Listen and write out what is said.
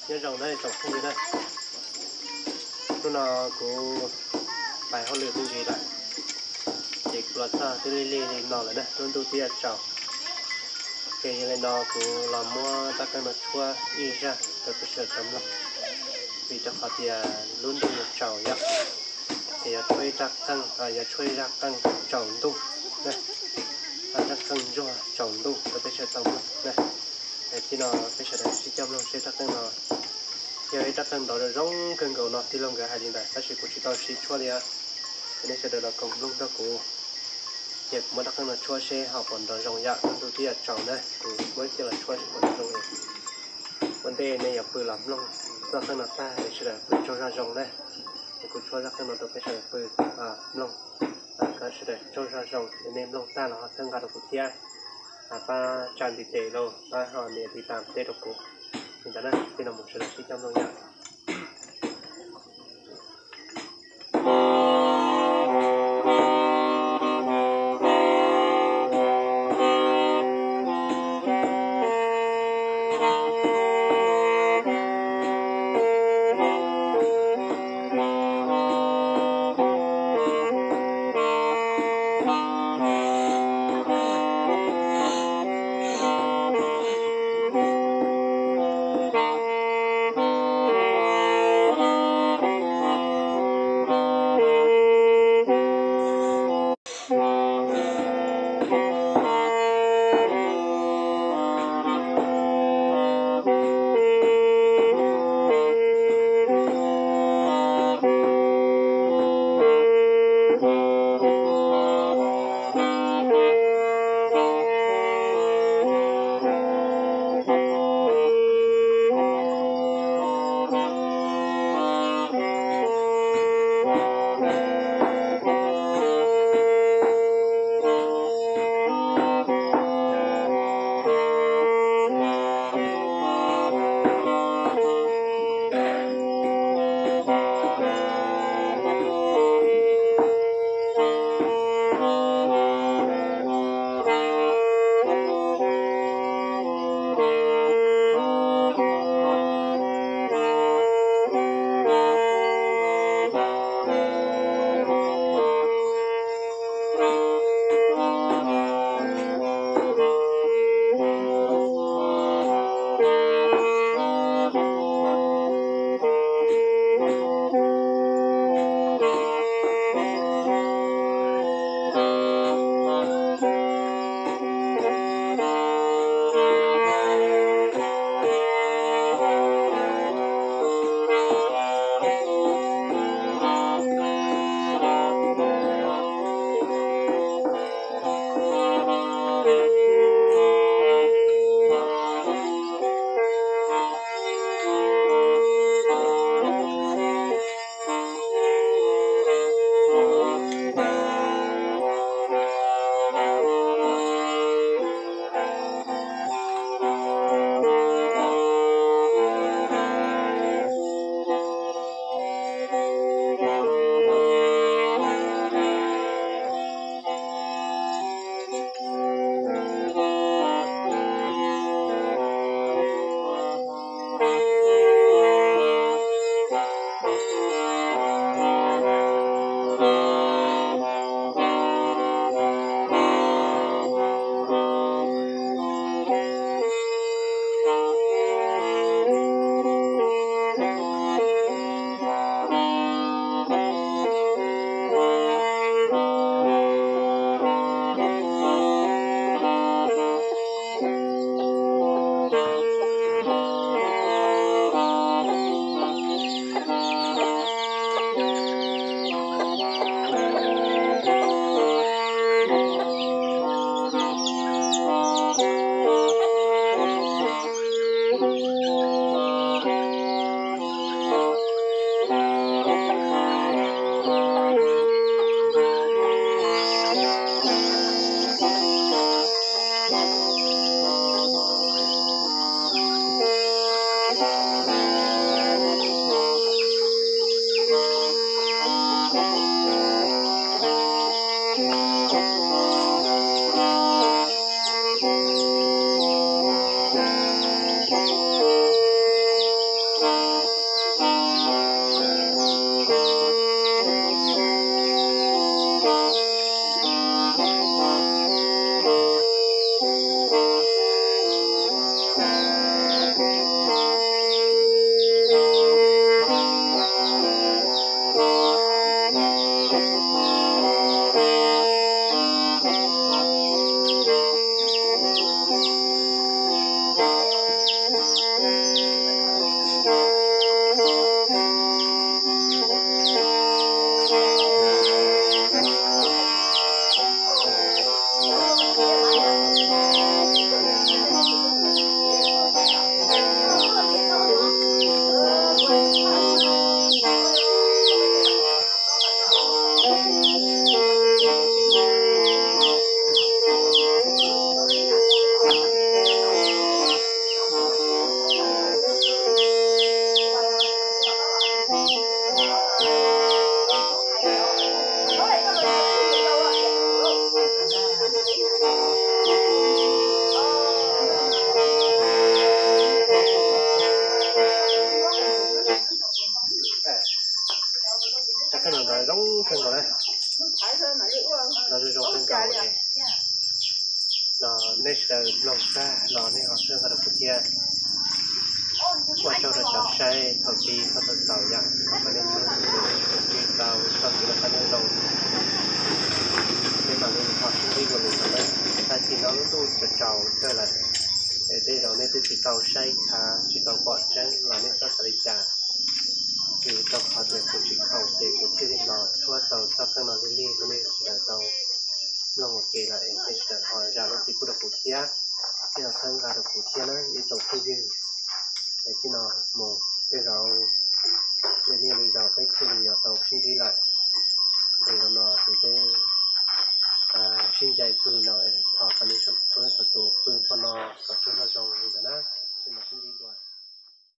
Nyob zoo na tsoom phooj ywg na, hnub no kuv pais hauj lwm me ntsis lawm, ces kuv los txog twb lig lig li no lawm na, lub ntuj twb yuav tsaus. Ces yog li no kuv los muab rab qeej no tshuab ib zaj rau peb sawv daws tau mloog, vim rau qhov tias lub ntuj yuav tsaus yom, ces yuav tshuab ib rab qeej, yuav tshuab ib zaj qeej tsaus ntuj na, rab qeej ntsuag tsaus ntuj rau peb sawv daws tau mloog na. Txij no peb sawv daws sib coj mloog seb rab qeej no yog ib rab qeej nrov zoo zoo kawg nkaus no, tij laug nkawd hais li ntawd tab sis kuv tsis tau sib tshuab li. Ces nej sawv daws los koom mloog nrog kuv, ces kuv muab rab qeej no tshuab seb ho puas nrov zoo yom, lub ntuj twb yuav tsaus na, kuv muab coj los tshuab seb puas nrov zoo. Ua ntej nej yuav pw los mloog zaj qeej no tag es sawv daws pw tsaug zog zoo na. Es kuv tshuab zaj qeej no rau peb sawv daws pw mloog, kom sawv daws tsaug zog zoo, es nej mloog tag los ho txhawb nqa rau kuv thiab, pab tsa ntiv tes los pab ho nias tiv tas teb rau kuv. Li ntawd na, txij no mus sawv daws sib coj mloog yom. Sawv daws mloog tag los nej ho txhawb nqa rau kuv thiab. Ua tsaug rau cov saib thaum pib txog thaum xaus yom, thov kom nej txhua tus tau txoj kev noj qab nyob zoo, nej mam li ho sib ntsib dua lwm zaus na. Tam sim no lub ntuj tsaus tsaus kawg lawm, es tej zaum nej twb tsis tau saib khav tsis tau pom tseeb los nej txhob xav li cas. Vim rau qhov tias kuv tsis khoom ces kuv thiaj li los tshuab tau txoj keeb no lig lig rau nej sawv daws tau mloog ua ke lawm es nej sawv daws ho zam lub txim pub rau kuv thiab, thiab ho txhawb nqa rau kuv thiab na ib tsoom phooj ywg. Es txij no mus tej zaum